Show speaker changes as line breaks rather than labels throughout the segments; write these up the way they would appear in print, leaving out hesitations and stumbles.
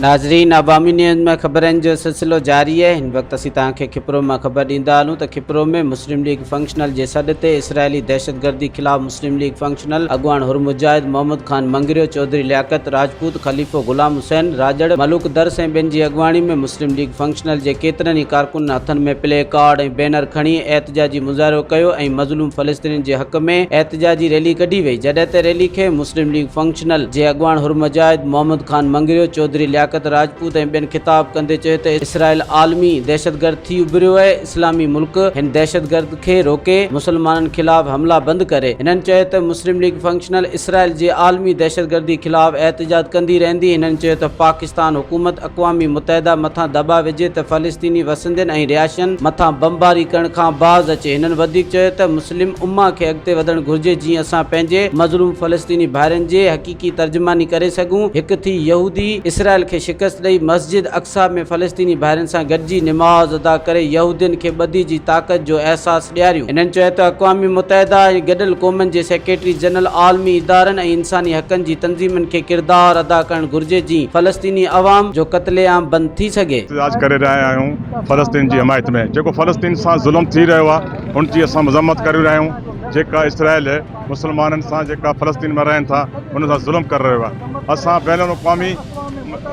ناظرين عوامي نيوز ۾ خبرن جو سلسلو جاري آهي هن وقت اسين توهان کي کپرو مان خبر ڏيندا هلون ته کپرو ۾ مسلم ليگ فنڪشنل جي سڏ تي اسرائيلي دهشتگردي خلاف مسلم ليگ فنڪشنل اڳواڻ حر مجاهد محمد خان مڱريو چوڌري لياقت راجپوت خليفو غلام حسين راڄڙ ملوڪ درس ۽ ٻين جي اڳواڻي ۾ مسلم ليگ فنڪشنل جي ڪيترن ئي ڪارڪنن هٿن ۾ پلي ڪارڊ ۽ بينر کڻي احتجاجي مظاهرو ڪيو ۽ مظلوم فلسطينين جي حق ۾ احتجاجي ريلي ڪڍي وئي جڏهن ته ريلي کي مسلم ليگ فنڪشنل جي اڳواڻ حر مجاهد محمد خان مڱريو، چوڌري لياقت راجپوت ۽ ٻين خطاب ڪندي چيو ته اسرائيل عالمي دهشتگرد ٿي اڀريو آهي، اسلامي ملڪ هن دهشتگرد کي روڪي مسلمانن خلاف حملا بند ڪري. هنن چيو ته مسلم ليگ فنڪشنل اسرائيل جي عالمي دهشتگردي خلاف احتجاج ڪندي رهندي. هنن چيو ته پاڪستان حڪومت اقوام متحده مٿان دٻاء وجهي ته فلسطيني وسندين ۽ رهائشين مٿان بمباري ڪرڻ کان باز اچي. هنن وڌيڪ چيو ته مسلم امه کي اڳتي وڌڻ گهرجي جيئن اسان پنهنجي مظلوم فلسطيني ڀائرن جي حقيقي ترجماني ڪري سگهون، هڪ ٿي يهودي اسرائيل کي شڪست ڏئي مسجد اقصيٰ ۾ فلسطيني ڀائرن سان گڏجي نماز ادا ڪري يهودين کي ٻڌي جي طاقت جو احساس ڏياريون. هنن چيو ته اقوام متحده ۽ گڏيل قومن جي سيڪريٽري جنرل، عالمي ادارن ۽ انساني حقن جي تنظيمن کي ڪردار ادا ڪرڻ گهرجي جيئن فلسطيني عوام جو قتل عام بند ٿي سگهي.
احتجاج ڪري رهيا آهيون فلسطين جي حمايت ۾ جيڪو فلسطين سان ظلم ٿي رهيو آهي ان جي اسان مذمت ڪري رهيا آهيون جيڪا اسرائيل مسلمانن سان جيڪا فلسطين ۾ رهن ٿا ان سان ظلم ڪري رهيو آهي اسان بين الاقوامي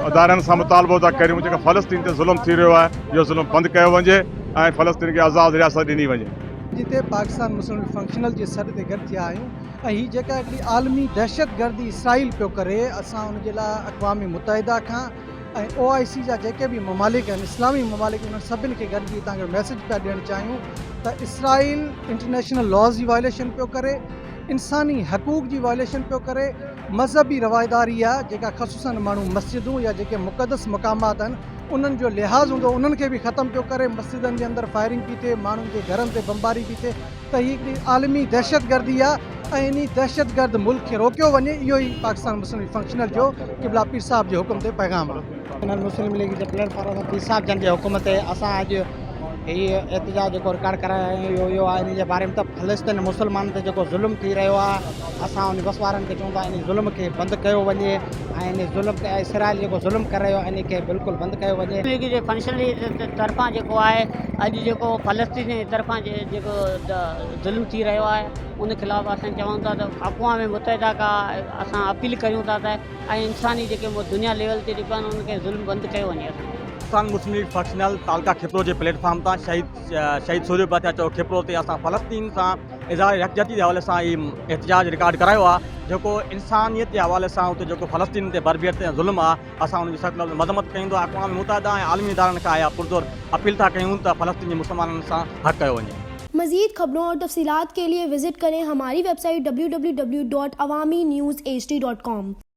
ادارن سان مطالبو ٿا ڪريون جيڪا فلسطين تي ظلم ٿي رهيو آهي اهو ظلم بند ڪيو وڃي ۽ فلسطين کي آزاد رياست ڏني وڃي.
جتي پاڪستان مسلم ليگ فنڪشنل جي سڏ تي گڏ ٿيا آهيون ۽ هي جيڪا هڪڙي عالمي دهشتگردي اسرائيل پيو ڪري اسان ان جي لاء اقوام متحده کان ۽ او آء سي جا جيڪي به ممالڪ آهن اسلامي ممالڪ انهن سڀن کي گڏجي هتان جو ميسيج پيا ڏيڻ چاهيون ته اسرائيل انٽرنيشنل لاز جي وائليشن پيو ڪري انساني حقوق جي وائليشن پيو ڪري مذهبي رواداري آهي جيڪا خصوصن ماڻهو مسجدون يا جيڪي مقدس مقامات آهن انهن جو لحاظ هوندو انهن کي به ختم پيو ڪري، مسجدن جي اندر فائرنگ پي ٿئي، ماڻهن جي گهرن تي بمباري پي ٿئي ته هي هڪڙي عالمي دهشتگردي آهي ۽ انهي دهشتگرد ملڪ کي روڪيو وڃي اهو ئي پاڪستان مسلم ليگ فنڪشنل جو قبلا پير صاحب جي حڪم تي پيغام آهي.
نيشنل مسلم ليگ جي پليٽ فارم تان پير صاحب جن جي حڪم تي اسان اڄ هي احتجاج جيڪو رڪارڊ ڪرايو آهي اهو اهو آهي انهي جي باري ۾ ته فلسطين مسلمانن تي جيڪو ظلم ٿي رهيو آهي اسان انهي وس وارن کي چئون ٿا انهي ظلم کي بند ڪيو وڃي ۽ انهي ظلم تي اسرائيل جيڪو ظلم ڪري رهيو آهي انهي کي بلڪل بند ڪيو وڃي.
ليگ جي فنڪشنري جي طرفان جيڪو آهي اڄ جيڪو فلسطين جي طرفان جيڪو ظلم ٿي رهيو آهي ان خلاف اسان چئون ٿا ته اقوام متحده کان اسان اپيل ڪريون ٿا ته ۽ انساني جيڪي دنيا ليول تي جيڪو آهن ان کي ظلم بند ڪيو وڃي.
پاڪستان مسلم ليگ فنڪشنل تعلقه کپرو جي پليٽ فارم تان شهيد شهيد سورهيه بادشاهه چوڪ کپرو تي اسان فلسطين سان اظهار يڪجهتي جي حوالي سان هي احتجاج رڪارڊ ڪرايو آهي جيڪو انسانيت جي حوالي سان اتي جيڪو فلسطين تي بربريت ۽ ظلم آهي اسان ان جي سخت لفظ مذمت ڪيون ٿا اقوام متحده ۽ عالمي ادارن کان اها پرزور اپيل ٿا ڪيون ته فلسطين جي مسلمانن سان حق ڪيو وڃي.
مزيد خبرون اور تفصيلات کے لئے وزٽ کریں ہماری web site www.awamiNewsHD.com.